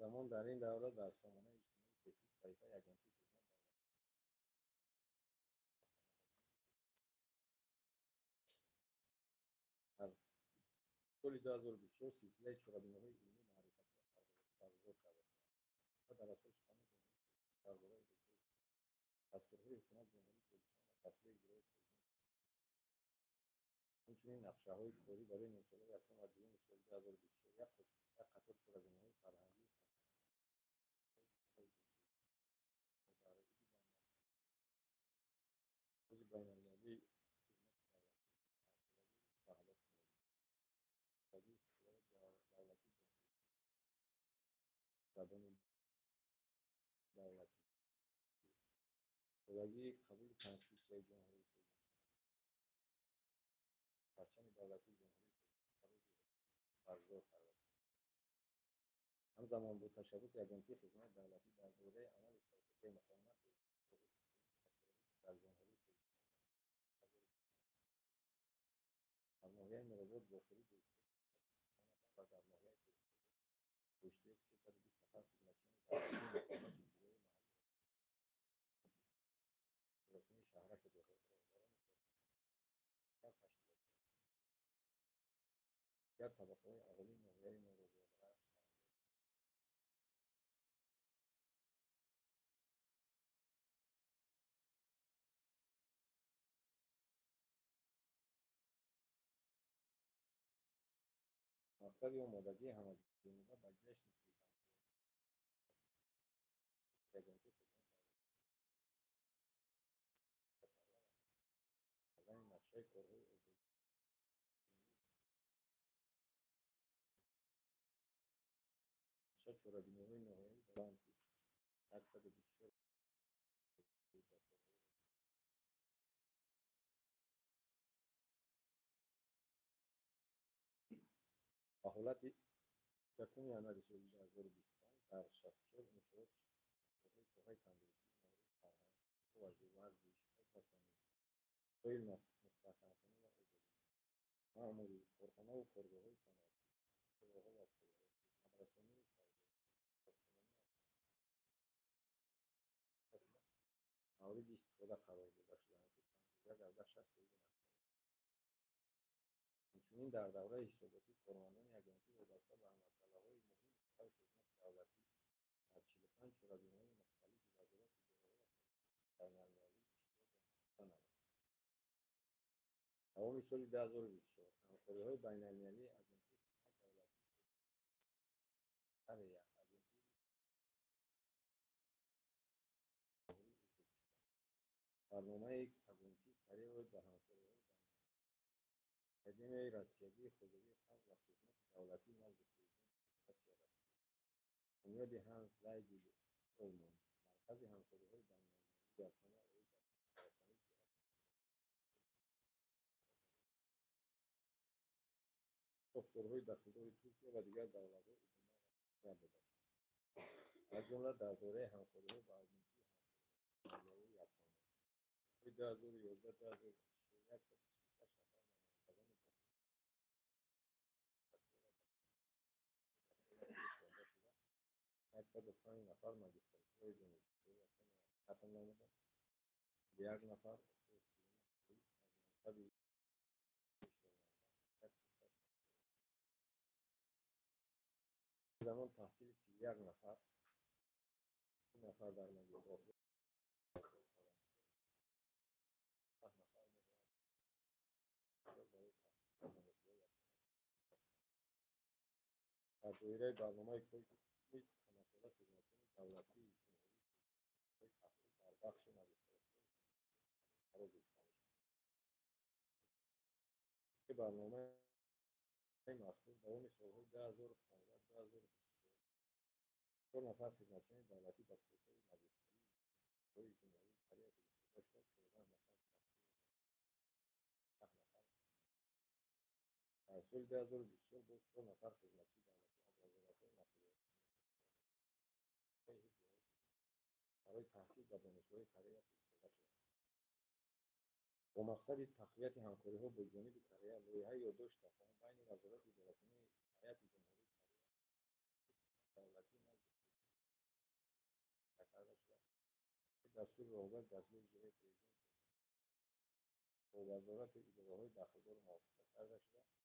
Ҳамзамон дар ин давра дар сомонаи иҷтимоии Фейсбук саҳифаи Агентии хизмати давлатӣ дар соли 2024 силсилаи чорабиниҳои илмӣ маърифатӣ баргузор карда шуданд ва дар асоси Қонуни Ҷумҳурии Тоҷикистон дар бораи дастурҳои Ҳукумати Ҷумҳурии Тоҷикистон ва дастури иҷроии Президенти, инчунин нақшаҳои корӣ барои нимсолаи якум ва дуюми соли 2024 як қатор чорабиниҳои фарҳангию тантанавӣ дар Рӯзи байналмилалии хизмати давлатӣ, 15-солагии истиқлолияти давлатии Ҷумҳурии забони давлатӣ, солагии қабули Конститутсияи Ҷумҳурии Тоҷикистон, парчами давлатии Ҷумҳурии Тоҷикистон баргузор карда шуд. Ҳамзамон бо ташаббуси Агентии хизмати давлатӣ дар доираи амали стратегияи муқовимат дар Ҷумҳурии Тоҷикистон дар ноҳияи Нуробод вохӯрӣ бо иштироки 135 нафар ва дар ноҳияи Турсунзода бо иштироки 320 нафар хизматчиёни давлатии мақомоти иҷроияи маҳаллӣ ва идоракунии шаҳраку деҳот, роҳбарони корхона, ташкилотҳо, дигар табақаҳои аҳолии ноҳияи Нуробод, Рашт, мақсади омодагии ҳамаҷониба ба ҷашни 35-солагии Агентии хизмати давлатӣ кардани нақшаи корҳои ободонӣ чорабиниҳои ноҳиявӣ доранд, ки 124 ба корҳои ба ҳолати 1 январи соли 2025 дар 64 иншоот сохторҳои соҳаи тандурустӣ, маориф, фарҳанг, кишоварзӣ, варзиш, обрасонӣ, соҳил мустаҳкамкунӣ ва ободонӣ, маъмурӣ, корхонаву коргоҳҳои саноатӣ, роҳҳо ва пулҳо, хизматрасонию савдо, сохтмонӣ ва мавриди истифода қарор дода шуданд, ки 51,6 фоизи нақша. Инчунин дар давраи ҳисоботӣ кормандони агентӣ вобаста ба масъалаҳои муҳими соҳаи хизмати давлатӣ дар 45 чорабиниҳои мухталифи вазорат, идораҳо ва ташкилотҳои байналмилалӣ иштирок ва маъруза намуданд. Давоми соли 2024 ҳамкориҳои байналмилалии Агентии хизмати давлатии Корея, Агентии Ҷумҳурии Ӯзбекистон, барномаи Агентии Корея оид ба ҳамкориҳои байналмилалӣ, Академияи россиягии хоҷагии халқ ва хизмати давлатӣ назди Президенти Федератсияи Россия, Бунёди Ҳанс Зайдель Олмон, Маркази ҳамкориҳои байналмилалии Япония оид ба хизматрасонӣ ҷиҳати сохторҳои дахлдори Туркия ва дигар давлатҳо идома ва тақвият дода шуд. Аз ҷумла дар доираи ҳамкориҳо бо Агентии ҳамкориҳои байналмилалии Япония соли 2011-2024 136 нафар намояндагони фиристонда шуда, 105 нафар магистратураи донишгоҳи Япония хатм намуданд, 41 нафар курси сеюми аз мансаби иштирокнамуда, замон таҳсили 31 нафар, 30 нафар дар магистратура, 10 нафар барои таҳсил дар донишгоҳи Япония. Дар доираи барномаи кори низ ҳамасола хизматчиёни давлатии Ҷумҳурии барои таҳсил дар бахши магистратураи фаро гирифта мешаванд. Тибқи барномаи мазкур давоми солҳои 2015-2024 чор нафар хизматчиёни давлатӣ ба курсҳои магистрии Ҷумҳурии Корея фиристода шуда, 14 нафар 10 нафар. Дар соли 2024 боз чор нафар хизматчии давлатӣ аз вазоратҳои нақлиёт барои таҳсил ба донишгоҳи Корея фиристода шуданд. Бо мақсади тақвияти ҳамкориҳо бо ҷониби Корея лоиҳаи ёддошти тафоҳум байни Вазорати идоракунии ҳайати Ҷумҳурии Корея, давлатии назди Дастури роҳбари дастгоҳи иҷроияи Президенти бо вазорату идораҳои дахлдор мувофиқа карда шуда.